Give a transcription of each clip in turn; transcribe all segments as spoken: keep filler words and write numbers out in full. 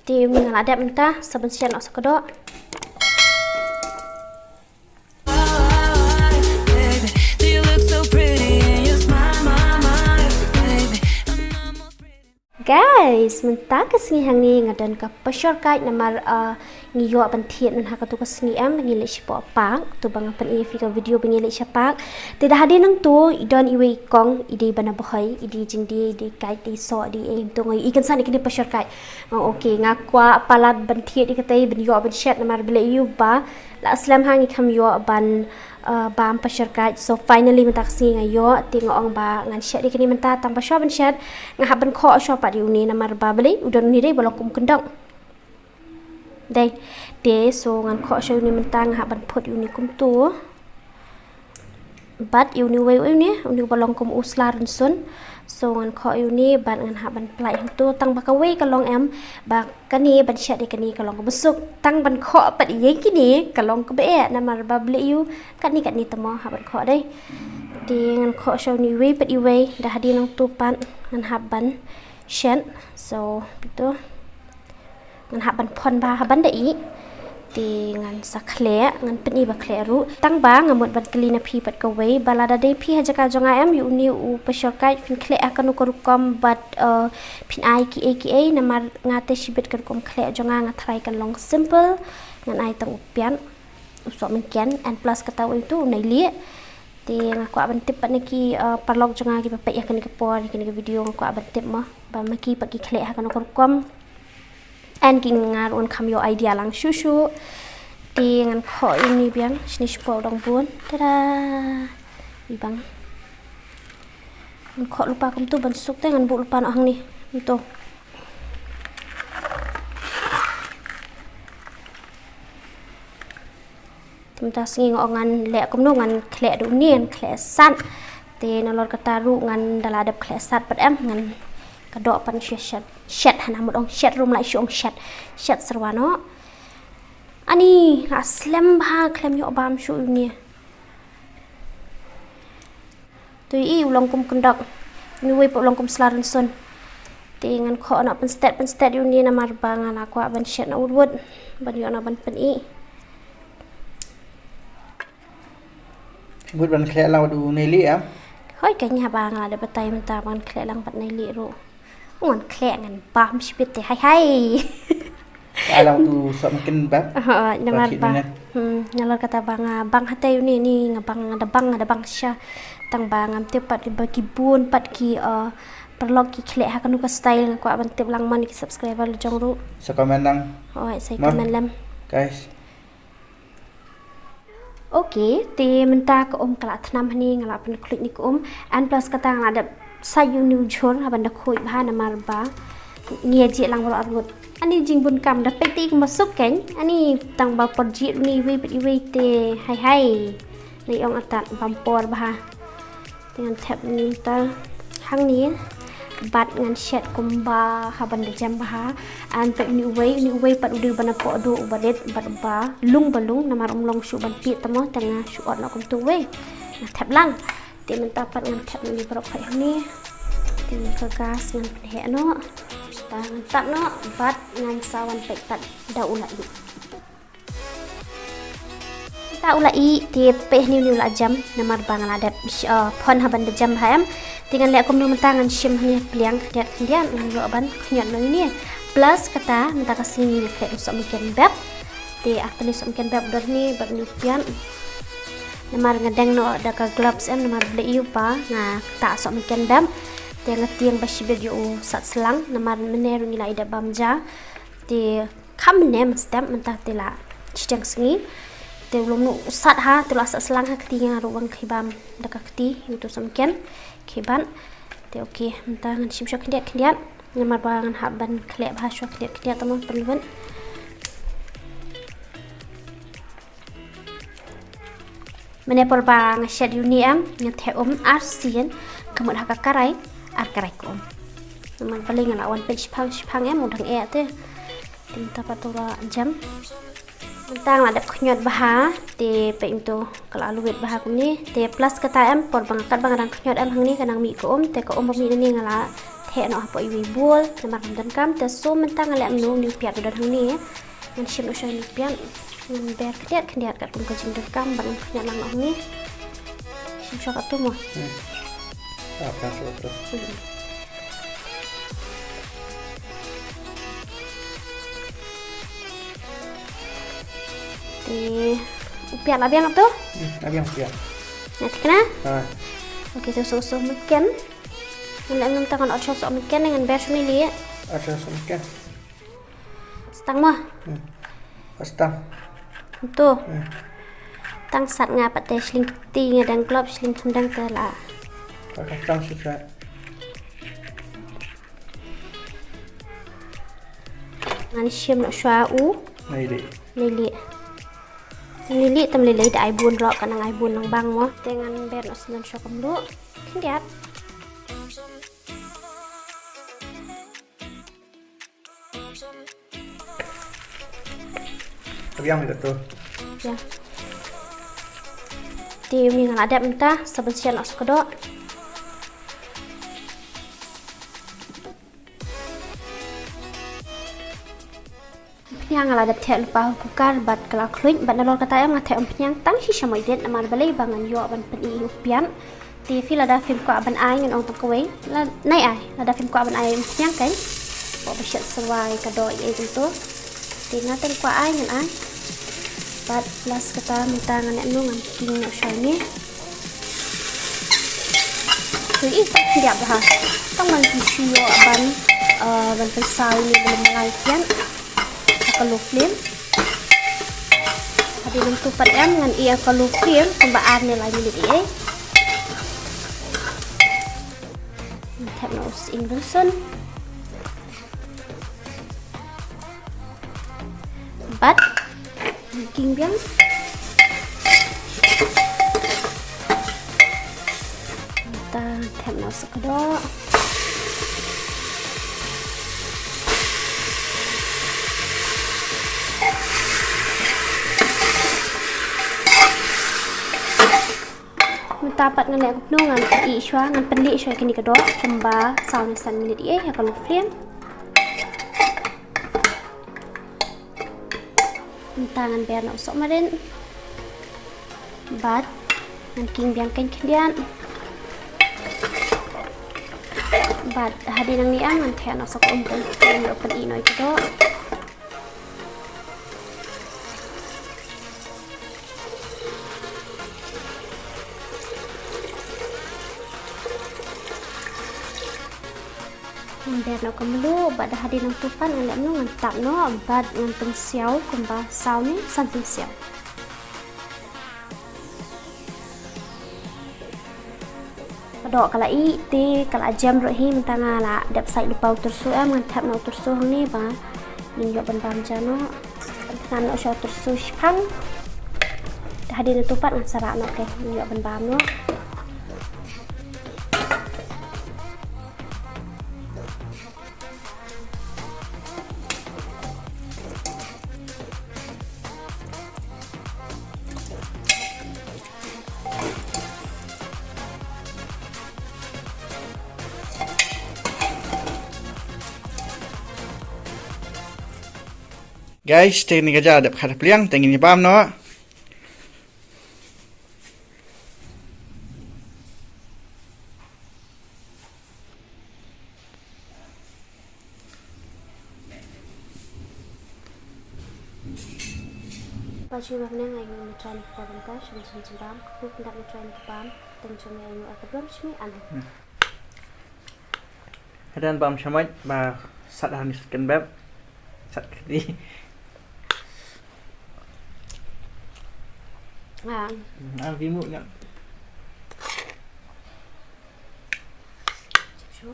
Te uni nga la dep mynta sa ban shet noh sa ka doh. Guys, mynta ka sngi hangne nga don ka pashor kait namar, uh, ngi ïoh ban thied mynta ha katu ka sngi em, ngi leit shapoh park, tu ba nga pyni ïa phi ka video ba ngi leit sha park. Te da hadien nangtu i don iwei i kong, i dei ban bhoi, i dei jingdie, i dei kait, i dei soh, i dei em, tu nga ïohi kan san ïa kine pashor kait. Oh, okay, nga kwah palat ban thied ïa katei, ban ïoh ban shet namar balei ïa u ba la slem ha ngi kham ïoh ban, uh, bam pashor kait. So finally mynta ka sngi nga ïoh, te nga ong ba ngan shet ïa kane mynta, tang ba shuwa ban shet nga hap ban khoh shuwa pat ïa une namar ba balei u don une dei ba long kum kyndong. Dei, te so ngan khoh shuwa ïa une mynta, nga hap ban phut ïa une kumtu. Bad ïa une uwei, une, une ba long kum u sla rynsun. So ngan khoh ïa une bad ngan hap ban pynlait hangtu, tang ba kawei ka long em ba kane ban shet ïa kane ka long kaba suk, tang ban khoh pat ïa kine ka long kaba eh namar ba balei ïa u katne katne te mo, hap ban khoh dei. Te ngan khoh shuwa une uwei pat iwei, da hadien nangtu pat ngan hap ban shet. So pito ngan hap ban phon bha ha ban da ih. Te ngan sa khleh, ngan pyni ba khleh ruh. Tang ba nga mut ban kylli na phi pat kawei, ba lada dei phi ha jaka jong nga em, ïa une u pashor kait phin khleh ha kano ka rukom bad, uh, phin ai kiei kiei, namar nga te shibit ka rukom khleh jong nga, nga tharai kan long simple, ngan ai tang u pian, u sohmynken, and plus kata uwei tu u nai lieh. Te nga kwah ban tip pat na ki, uh, paralok jong nga kiba peit ïa kane ka por, ïa kane ka video, nga kwah ban tip mo ba ma ki pat ki khleh ha kano ka rukom. And ki nga ruh ngam kham ïoh idea lang shuh shuh. Te ngan khoh ïa une biang shane shapoh u dong bun. Tada. Ïa bang. Ngan khoh lypa kumtu ban suk, te ngan buh lypa noh hangne. Kumtu. Te mynta sngi nga ong ngan leh kumno, ngan khleh da une, ngan khleh sat. Te nalor kata ruh ngan da la dep khleh sat pat em, ngan ka doh pat shu shet. Shet, hana mut ong shet, ruh ym lah shu ong shet. Shet syrwa noh. Ani, la slem bha, khlem ïoh bam shuh ïa une. To ïohi u long kum kyndok. Une uwei pat u long kum sla rynsun. Te ngan khoh noh pynstet pynstet ïa une namar ba nga la kwah ban shet noh wut wut. Ban ïoh noh ban pyni. Wut ban khleh lang bad u nai lieh em? Hooid, kane haba nga la dep batai mynta ban khleh lang bad nai lieh ruh. Ngan khleh ngan bam shibit te hai hai. Ka ai lang tu sohmynken bam. Hooid, namar ba. Hmm, nalor kata ba nga bang hatei une, ni nga bang, nga da bang, nga da bang sha. Tang ba ngam tip pat ba ki bun pat ki, uh, paralok ki khleh ha kano ka style, nga kwah ban tip lang mo na ki subscriber la jong ruh. Sa comment lang. Hooid, sa comment lang. Guys. Okay, te mynta ka um ka la thnam hangne, nga la pynkhluit ne ka um. And plus kata nga la dep sait ïa une u jhur ha ban da khuid bha namar ba ngi ïa jied lang baroh arngut. Ani jingbun kam da peit te kumba suk kein. Ani tang ba por jied une iwei pat iwei te hai hai. Nai ong atat bam por bha. Te ngan thep mynta hangne bad ngan shet kumba ha ban da jem bha. And pat une uwei, une uwei pat u dei uba napoh duh, uba rit bad uba lung ba lung namar um long shuh ban peit te mo, te nga shu ot noh kumtu uwei. Nga thep lang. Te mynta pat ngan thep une baroh khoit hangne. Te ka gas ngan pynheh noh. Te ngan tap noh bad ngan sa wan peit pat da u la ih. Te u la ih, te peit hangne une u la jem namar ba nga la dep, uh, phon ha ban da jem bha em. Te ngan leh kumno mynta, ngan shim hangne pliang khyndiat khyndiat, ngan ïoh ban khñiot noh une. Plus kata mynta ka sngi ngi khleh sohmynken bep. Te ar tylli sohmynken bep don hangne bad une u pian. Namar nga deng noh da ka gloves em namar balei ïa u ba nga ktah sohmynken bep. Te nga tieng ba shibit ïa u sat slang namar mynne ruh ngi la ïa dep bam ja. Te kham mynne mynstep mynta te la shiteng sngi. Te u lum nu u sat ha, te u la sat slang ha kti, nga ruh bang khie bam da ka kti, ïa uto sohmynken khie bam. Te okay, mynta ngan shim shuwa khyndiat khyndiat. Namar ba ngan hap ban khleh bha shuwa khyndiat khyndiat te mo pynlut. Mynne por ba nga shet ïa une em, nga theh um arsien, ka mut ha ka karai, ar karai ka um. Namar balei nga la wan peit shiphang shiphang em, u dang eh te. Te mynta pat u la jem. Mynta nga la dep khñiot bha, te peit mynta ka la luit bha kumne. Te plus kata em, por ba nga kat ba nga dang khñiot em hangne ka nang mih ka um, te ka um ba mih nangne nga la theh noh hapoh iwei i bowl, namar ngam donkam, te shu mynta nga leh kumno, une u piat u don hangne. Ngan shim noh shuwa une u piat, ngan ber khyndiat khyndiat katkum ka jingdonkam, bad ngan khyndiat lang noh hangne. Shim shuwa katto mo. Hmm. Ah, shim shuwa katto. Hmm. Te u piat la biang to? Hmm, la biang piat. Nga thikna? Ah. Okay, to shu shu mynken. Ngan leh mynta ngan ot shuwa shu mynken, ngan ber shuwa ine. Ot shuwa shu mynken. Stang mo? Hmm. Stang. To. Hmm. Tang sat nga pat te shleng kti nga dang klop, shleng kham dang te la. Ka stang shu sat. Ngan shim noh shuwa u. Nai lih. Nai lih. Nai lih tam lei lei da ai bun ruh, ka nang ai bun nang bang mo. Te ngan ber noh shuwa ka mluh. Khyndiat. Ka biang ïa kato. Ya. Te ym nga la dep mynta, sa ban shet noh sa ka doh. Phniang nga la dep theh lypa ha cooker bad ka la khluid, bad nalor kata em nga theh umphniang tang shisha mo rit namar balei ba ngan ïoh ban pyni ïa u pian. Te phi lada phim kwah ban ai ngan ong tang kawei. La, nai ai, lada phim kwah ban ai umphniang kan. Kwah ba shet syrwa ïa ka doh ïa ei kumto. Te nga tang kwah ai ngan ai. Bad last kata mynta ngan leh kumno, ngan king noh shuwa ine. Te i tang khyndiat bha. Tang ban pynshoi ban, eh, ban pynsaw ine ban malai pian. Ha ka low flame. Hadien nangtu pat em ngan ïa ka low flame kumba ar ne lai minit ïa ei. Ngan thep noh u sying rynsun. Bad ngan king biang. Mynta thep noh sa ka doh. Mynta pat ngan leh kumno, ngan pynlih shuwa, ngan pynlih shuwa ïa kane ka doh kumba saw ne san minit ïa ei ha ka low flame. Mynta ngan ber noh u sohmarit. Bad ngan king biang khyndiat. Bad hadien nangne em ngan theh noh sa ka um, ngan ïoh pynlih noh ïa ka doh. Ngan ber noh ka mluh bad hadien nangtu pat ngan leh kumno, ngan tap noh bad ngan pynsiaw kumba saw ne san tylli siaw. Ka doh ka la ih te ka la jem ruh hi, mynta nga la dep sait lypa u tyrso em, ngan thep noh u tyrso hangne ba ngin ïoh ban bam ja noh. Ngan thep noh sha u tyrso shiphang. Te hadien nangtu pat ngan sa rah noh, te ngin ïoh ban bam noh. Guys, te kane ka ja dep khar pliang, te ngin ïa bam noh. Ba shu ba nang ai ngi try ni ka bam ka, shu shu shu bam, ku ndak ni try ni ka bam, teng jong ngi ai ngi ka bam shu ni an. Hmm. Hadan bam shamai ba sat han ni sat kan bam. Sat kri. Ah. Ang ki mu nya. Shu.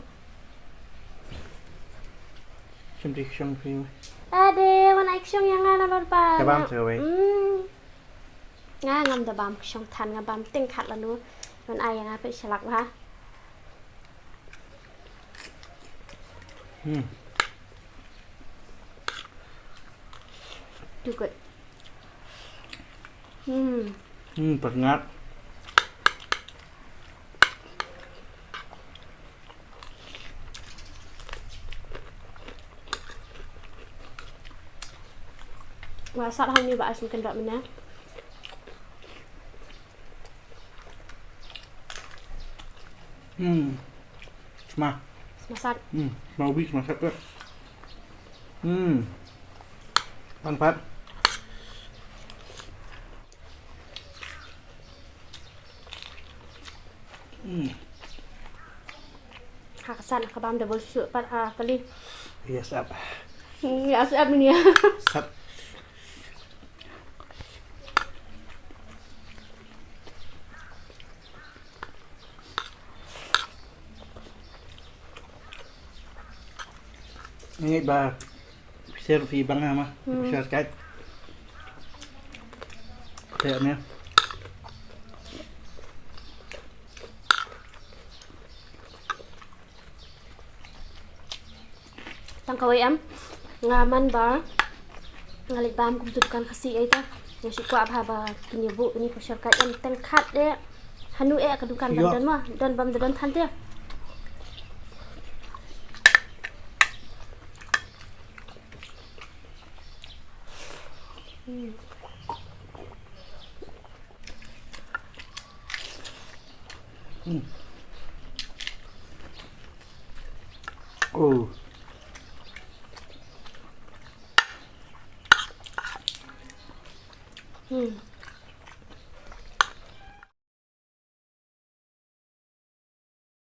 Shem di kshong phi. Ade, wan ai kshong ïa nga na lor ba. Ka bam nga. Te wei. Hmm. Nga ngam da bam kshong than, nga bam teng khat lano. Wan ai ïa nga phi shalak ba. Hmm. Too good. Hmm. Hmm, perngat. Nga sat hangne ba ai sngewthuh mynne. Hmm. Sma. Sma sat. Hmm. Sma ubi, sma sat. Hmm. Pang pat. Hmm. Ha ka sat ka bam double shuh pat ha kali. Yes, ap. Hmm, ya sat mynne. Sat. Ini ba share fi bang ama. Hmm. Share kat. Kayak ni. Tang kawei em, nga man ba nga leit bam kum tu dukan Khasi ai ta. Nga shu kwah bha ba kine buh kine ko shortcut em teng khat de. Hanu eh ka dukan ban don ma, don bam don than te. Hmm. Hmm. Oh. Hmm.